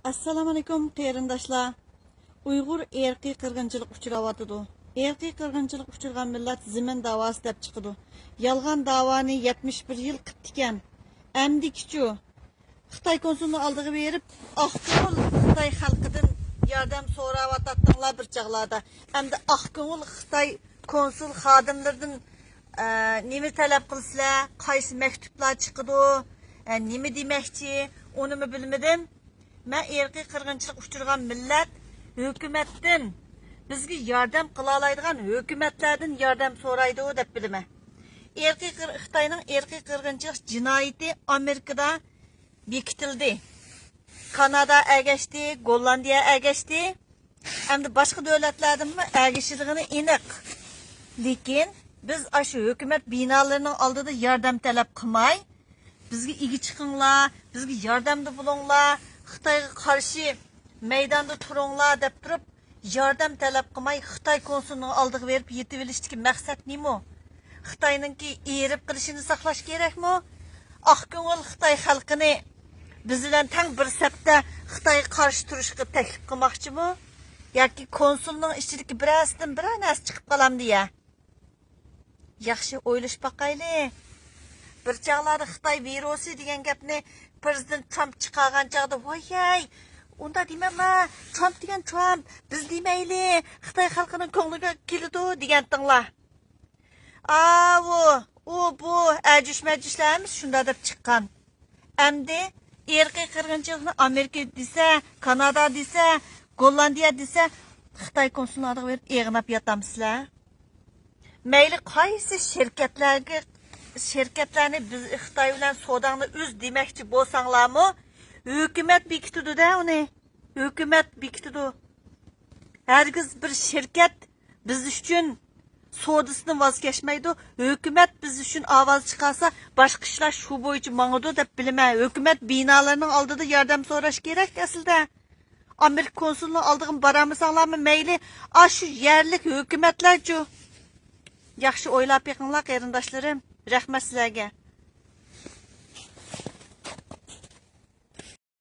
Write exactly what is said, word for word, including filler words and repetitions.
ئەسسالامۇئەلەيكۇم قېرىنداشلار. ئۇيغۇر ئىرقىي قىرغىنچىلىق ئۇچراۋاتىدۇ. ئىرقىي قىرغىنچىلىق ئۇچرىغان مىللەت زېمىن داۋاسى دەپ چىقىدۇ. يالغان داۋانى يەتمىش بىر يىل قىپتىكەن. ئەمدىكىچۇ؟ خىتاي كونسۇلىنىڭ ئالدىغا بېرىپ، ئاق كۆڭۈل خىتاي خەلقىدىن ياردەم سوراۋاتاتتىڭلار بىر چاغلاردا. ئەمدى ئاق كۆڭۈل خىتاي كونسۇل خادىملىرىدىن، ئە، نېمە تەلەپ قىلىسىلەر؟ قايسى مەكتۇپلار چىقىدۇ؟ ئە، نېمە دېمەكچى؟ ئۇنىمۇ بىلمىدىم. مەن ئىرقىي قىرغىنچىلىق ئۇچرىغان مىللەت ھۆكۈمەتتىن، بىزگە ياردەم قىلالايدىغان ھۆكۈمەتلەردىن ياردەم سورايدۇ دەپ بىلىمەن. ئىرقىي قىر-، خىتاينىڭ ئىرقىي قىرغىنچىلىق جىنايىتى ئامېرىكىدا بېكىتىلدى. كانادا ئەگەشتى، گوللاندىيە ئەگەشتى. ئەمدى باشقا دۆلەتلەردىنمۇ ئەگىشىدىغىنى ئېنىق. لېكىن بىز ئاشۇ ھۆكۈمەت بىنالىرىنىڭ ئالدىدا ياردەم تەلەپ قىلماي، بىزگە ئىگە چىقىڭلار، بىزگە ياردەمدە بولۇڭلار، خىتايغا قارشى مەيداندا تۇرۇڭلار دەپ تۇرۇپ، ياردەم تەلەپ قىلماي، خىتاي كونسۇلىنىڭ ئالدىغا بېرىپ يېتىۋېلىشتىكى مەقسەت نېمە؟ خىتاينىڭكى ئېرىپ قېلىشىنى ساقلاش كېرەكمۇ؟ ئاق كۆڭۈل خىتاي خەلقىنى بىز بىلەن تەڭ بىر سەپتە خىتايغا قارشى تۇرۇشقا تەكلىپ قىلماقچىمۇ؟ ياكى كونسۇلنىڭ ئىچىدىكى بىرەرسىدىن بىرەر نەرسە چىقىپ قالامدۇ يا؟ ياخشى ئويلىشىپ باقايلى. بىر چاغلاردا خىتاي ۋىرۇسى دېگەن گەپنى پىرېزىدېنت ترامپ چىقارغان چاغدا، ۋاي ھەي، ئۇنداق دېمەڭلار، ترامپ دېگەن ترامپ، بىز دېمەيلى، خىتاي خەلقىنىڭ كۆڭلىگە كېلىدۇ دېگەنتىڭلار. ئاۋۇ، ئۇ، بۇ، ئەجۈش مەجۈشلەر ھەممىسى شۇنداق دەپ چىققان. ئەمدى ئىرقىي قىرغىنچىلىقنى ئامېرىكا دېسە، كانادا دېسە، گوللاندىيە دېسە، خىتاي كونسۇلىنىڭ ئالدىغا بېرىپ ئېغىناپ ياتامسىلەر؟ مەيلى قايسى شىركەتلەرگە، شىركەتلەرنى بىز خىتاي بىلەن سوداڭنى ئۈز دېمەكچى بولساڭلارمۇ، ھۆكۈمەت بېكىتىدۇ-دە ئۇنى. ھۆكۈمەت بېكىتىدۇ. ھەرگىز بىر شىركەت بىز ئۈچۈن سودىسىدىن ۋاز كەچمەيدۇ. ھۆكۈمەت بىز ئۈچۈن ئاۋاز چىقارسا، باشقا ئىشلار شۇ بويىچە ماڭىدۇ دەپ بىلىمەن. ھۆكۈمەت بىنالىرىنىڭ ئالدىدا ياردەم سوراش كېرەك ئەسلىدە. ئامېرىكا كونسۇلىنىڭ ئالدىغا بارالمىساڭلارمۇ مەيلى، ئاشۇ يەرلىك ھۆكۈمەتلەرچۇ. ياخشى ئويلاپ بېقىڭلار، قېرىنداشلىرىم. رەھمەت سىلەرگە.